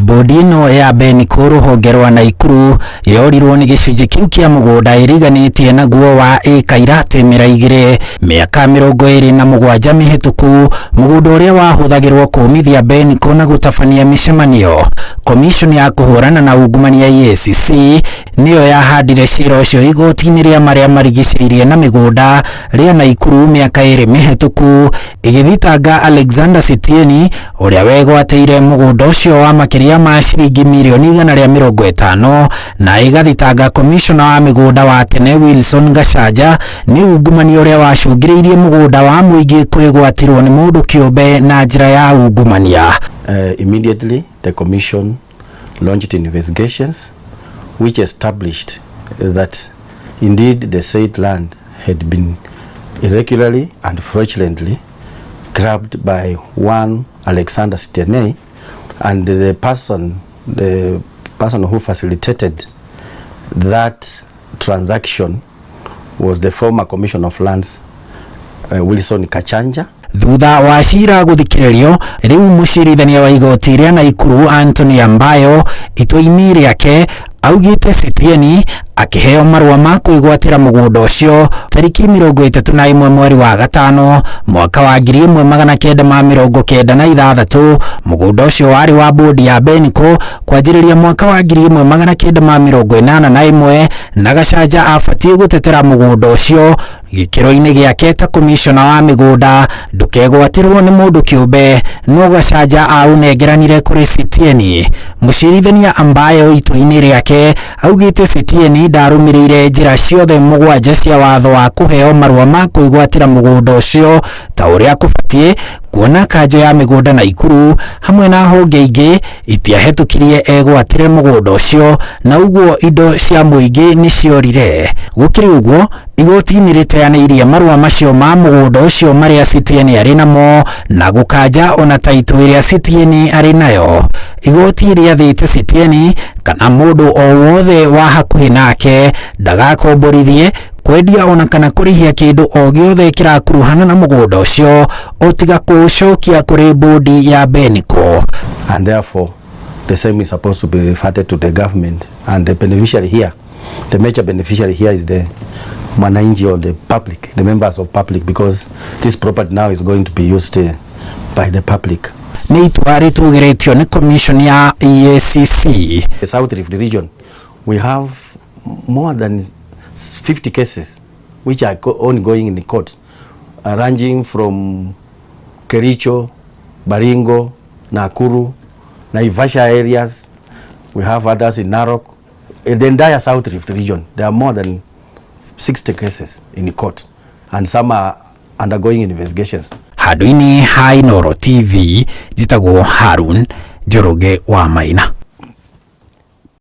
Bodi ĩno ya Beniko rũhonge rwa Naikuru yorirwo nĩ gĩcunjĩ kĩu kĩa mũgũnda ĩriganĩtie naguo wa ĩka iratemera 2 mĩaka 27 mĩhĩtũku, mũgũnda ũrĩa wahũthagĩrwo kũmithia Beniko na gũtabania mĩcemanio. Commission ya kũhũrana na ungumania EACC nĩyo yahandire cira ũcio igoti-inĩ rĩa marĩa marigicĩirie na mĩgũnda rĩa Naikuru mĩaka 2 mĩhĩtũku, ĩgĩthitanga Alexander Sitieni ũrĩa wegwatĩire mũgũnda ũcio wa makĩria ma ciringi mirioni 150 na ĩgathitanga commissioner wa mĩgũnda wa tene Wilson Gachanja nĩ ungumania ũrĩa wacũngĩrĩirie mũgũnda wa mũingĩ kwĩgwatĩrwo nĩ mũndũ kĩũmbe na njĩra ya ungumania. Immediately the commission launched investigations which established that indeed the said land had been irregularly and fraudulently grabbed by one Alexander Sitienei, and the person who facilitated that transaction was the former Commissioner of Lands, Wilson Kachanja. Thutha wa cira gũthikĩrĩrio, rĩu mũcirithania wa igoti rĩa Naikuru Anthony Ambayo itua-inĩ rĩake augĩte Sitieni akĩheo marũa ma kwĩgwatĩra mũgũnda ũcio tarĩki 31 mweri wa gatano mwaka wa 1996. Mũgũnda ũcio warĩ wa bodi ya Beniko kwanjĩrĩria mwaka wa 1981 na Gachanja abatiĩ gũtetera mũgũnda ũcio gĩkĩro-inĩ gĩake ta commissioner wa mĩgũnda ndũkegwatĩrwo nĩ mũndũ kĩũmbe, no Gachanja aũnengeranire kũrĩ Sitieni. Mũcirithania Ambayo itua-inĩ rĩake augĩte Sitieni ndarũmĩrĩire njĩra ciothe 7 cia watho wa kũheo marũa ma kwĩgwatĩra mũgũnda ũcio ta ũrĩa kũbatiĩ, kuona kanjo ya mĩgũnda Naikuru hamwe na honge ingĩ itiahĩtũkirie egwatĩre mũgũnda ũcio na ũguo indo cia mũingĩ nĩ ciorire. Gũkĩrĩ ũguo, igoti nĩ rĩteanĩirie marũa macio ma mũgũnda ũcio marĩa Sitieni arĩ namo na gũkanja ona taitũ ĩrĩa Sitieni arĩ nayo. Igoti rĩathĩte Sitieni kana mũndũ o wothe wa hakuhĩ nake ndagakomborithie, kwendia ona kana kũrĩhia kĩndũ o gĩothe kĩrakuruhana na mũgũnda ũcio o tiga kũũcokia kũrĩ bodi ya Beniko. And therefore the same is supposed to be reverted to the government, and the beneficiary here, the major beneficiary here is the mwananchi or the public, the members of public, because this property now is going to be used by the public. Nĩ itua rĩtũgĩrĩtio nĩ commission ya EACC. The South Rift region, we have more than 50 cases which are ongoing in the court, ranging from Kericho, Baringo, Nakuru, Naivasha areas. We have others in Narok. In the entire South Rift region, there are more than 60 cases in the court, and some are undergoing investigations. Handũ-inĩ ha Inooro TV, njĩtagwo Harun Njoroge wa Maina.